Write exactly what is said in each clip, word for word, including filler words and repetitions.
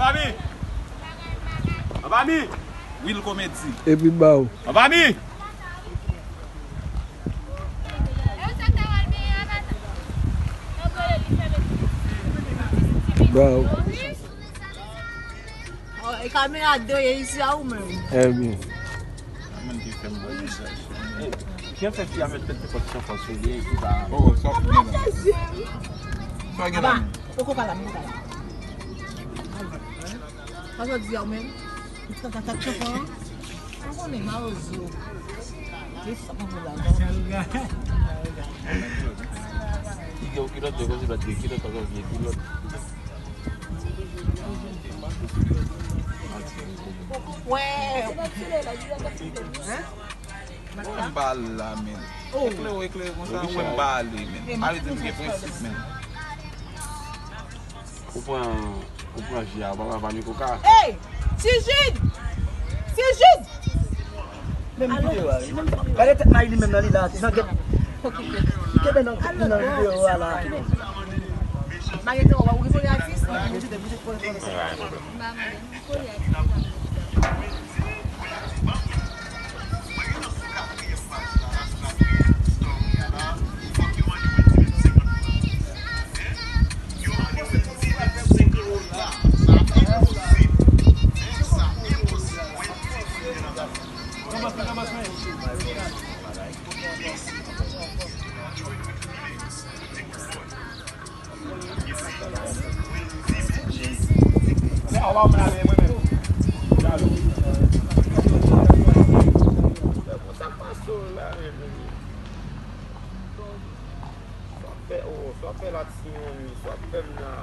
Anba mi! Anba mi! Will Comedy. Epi ba w. Anba mi! Ba w. Oh, e kamera de ye isi a ou menm. Ebyen. Mwen ki fè m wè vizaj. Jan fè fi a met tèt nenpòt chanpan sou li epi ba. Oh, sa w gen la. Sa w gen la. Poko pale, poko pale. Sa w di a ou menm? Ou t ka tak chanpan an? Ou konnen mawozo. Li sa pa pou la. Li gen yon kilòt, men konsi lòt gen kilòt, pa konsi gen kilòt. Wè. Hein? Mwen m pa al la, men. Oh. Eklere w, eklere konsa, mwen m pa ale, men. Ale di m gen prensip, men. Ou pran, ou pran ji a, ou pa pran vanmi koka. Hey! Ti Jid! Ti Jid! Menm videyo a, wi. Gade tèt Mayli menm nan li la, nan gèt. Kenbe nan, nan videyo a la. Mayli, ou rive atis? Sa fè, oh, sa fè la ti yon mi, sa fè m la.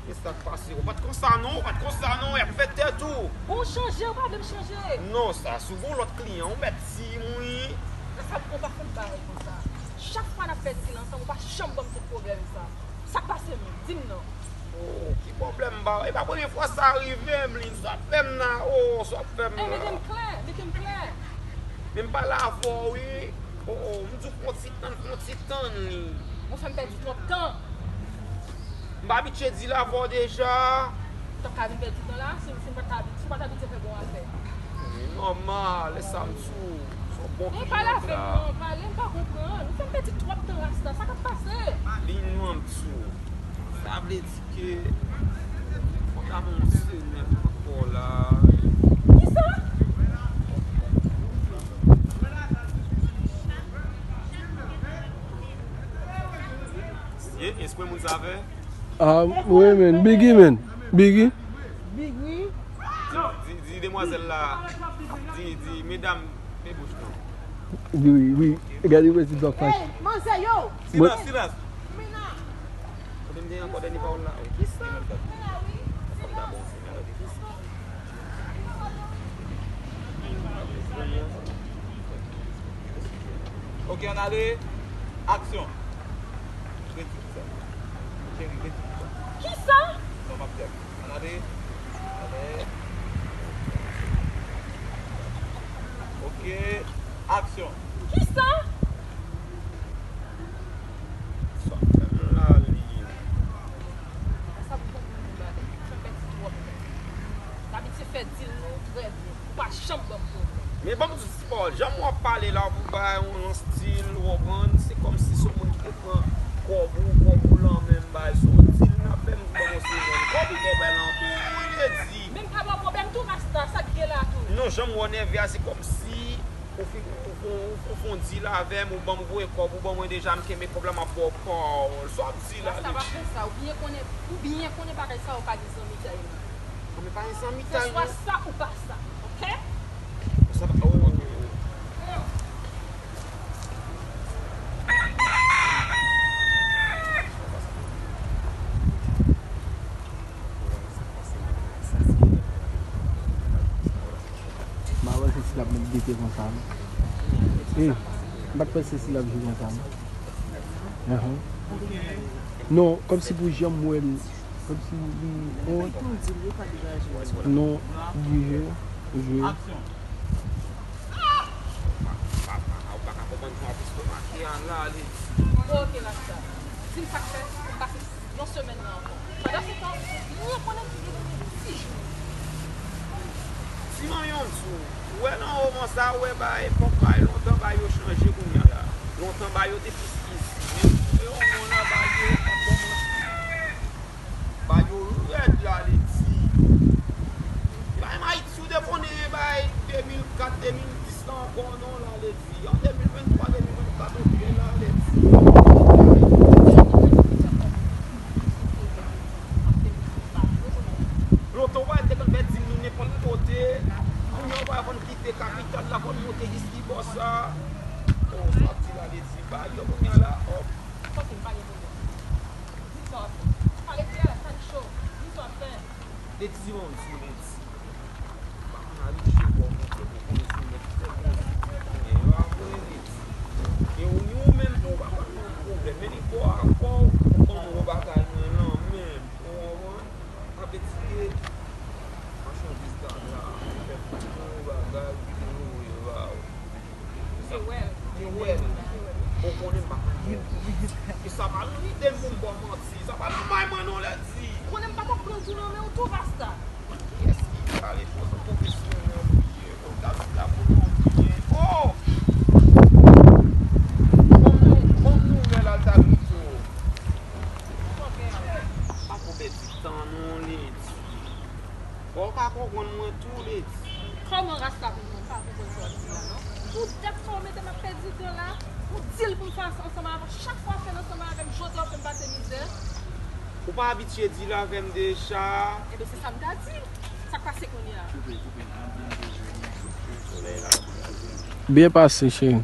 E sa k pase? Ou pa t konsa non, ou pa t konsa non, y ap fè tèt ou. Bon, chanje, ou pa vle m chanje. Non, sa, si w gen yon lòt kliyan, ou mèt di m wi. Nan sa m konn pa fè m bagay konsa. Chak fwa n ap fè dil ansanm, ou pa janm ban m tout pwoblèm sa. Sa k pase menm? Di m non. Oh, ki pwoblèm ba? E pa premye fwa sa rive m, Lin. Sa fè m la, oh, sa fè m la. Ey, mete m klè, mete m klè. Men m pale avè w, wi. Oh, oh, m di w fè yon ti tann, fè yon ti tann li. Ou fè m pèdi twòp tan. M pa abitye dil avè w deja. Ou t ap ka vin pèdi tan la, si, si m pa t ka, si w pa t abitye fè bon afè. Li nòmal, e sa m di w. Se yon bon kliyan w la. Pale avè m non, pale, m pa konprann. Ou fè m pèdi twòp tan, Rasta, sa k ap pase? Li nòmal, m di w. Sa vle di ke fò ta ban yon semèn ankò la. Kisa? Ye, espre moun sa fè? Ah, wi, men. Biggie, men. Biggie. Biggie. Di, di, di demwazèl la, di, di medam, pe bouch nou. Wi, wi. Gade, wi, ti dòk fache. Ey, manzè yo! Silans, silans. Kote m te ankò dènye pawòl la? Kisa? Ok, ann ale. Aksyon. Redi sa. Cheri, redi sa. Kisa? Non, m ap di aksyon. Ann ale. Ale. Ok. Aksyon. Kisa? Sa fè m la, li. Sa pou konprann yon bagay. Fè m pèdi twòp tan. Dabitid fè dil nou trè byen. Ou pa janm ban m pwoblèm. Men ban m di w, jan w ap pale la, ou bay yon, yon stil, ou konprann, se kòmsi se yon moun ki te pran kòb ou, kòb ou lan men m bay, se yon dil n ap fè, m di ban m yon semèn. Kòb ou twò bèl anpil, wi, Ledi. Men m pa ba w pwoblèm tou, Rasta, sa k gen la tou? Non, jan m wè w nève a, se kòmsi ou fin, ou fon, ou fon dil avè m, ou ban m voye kòb, ou ban mwen deja, m kenbe kòb la, m ap ba w pawòl. Sa w ap di la, Ledi? Rasta, pa fè sa, ou byen konnen, ou byen konnen bagay sa yo pa gen zanmitay nan. Non, men pa gen zanmitay, non. Se swa sa ou pa sa, oke? Sa pa, oh. M pa panse si l ap met gete konsa, non. Eh, m pa t panse si l ap jwe konsa, non. Ahan. Non, kòmsi pou jan m wè l, kòmsi li wont. Non, li jwe, li jwe. Ou pa ka konprann jan w ap estomake a la, li. Oke, Rasta. Di m sa k fè pou m pase yon semèn nan ankò. Pandan se tan, mwen konnen ki gen sis jou. Ti manmi, yon ti, ou wè nan moman sa, ou wè bay, fòk bay, lontan bay yo chanje kounye a la. Lontan bay yo te plis izi. Men, e, yon moun la bay yo, ap bon manti. Bay yo rèd la, Leti. Bay m Ayiti, ou te konnen bay de mil kat, de mil dis la ankò, non, la, Leti. An de mil venntwa, de mil vennkat, ou byen la, Leti. Lontan, w pa te konn fè di m nou nenpòt kote. Kounye a, w pa konn kite kapital la, konn monte jis ki bò sa. O, sa di la, Leti, bay yo kounye a la, o. Fòk m pale pou yo. Di sa w ap fè. Pale klè, sa n cho. Di sa w ap fè. Leti, di m yon ti, Leti. M pa konn abitye bò kote pou konnen si w mèt fè konsi pou konnen yo apre, Leti. E ou, ou menm tou, ou pa konn yon pwoblèm. Men li kò a kò w, ou konn yon bagay mwen lan menm. Ou konprann? Apetite machandiz la, la, fè gwo bagay, ki te voye ba ou. Jewèl. Jewèl. Ou konnen m pa konn. E sa pa nan lide m pou m ba w manti. Sa pa nan may mwen non, Leti. Ou konnen m pa t ap pran w tou nan men w tou, Rasta. Kiyès ki pale konsa, pwofesyonèl ou ye? Ou ta sou la pou nou byen. O! Bon, bon nouvèl Altagrito. Pa pou pèdi tan non, Leti. Bon, ou ka konprann mwen tou, Leti. Kòman Rasta pou mwen pa konprann sa w ap di la, non? Pou dèt sa w mete m ap pèdi tan la, pou dil pou m fè ansanm avè w, chak fwa w fè l ansanm avè m, jodi a w fè m pase mizè. Ou pa abitye dil avè m deja. Ebyen, se sa m ta di. Sa k pase kounye a? Byen pase, cheri.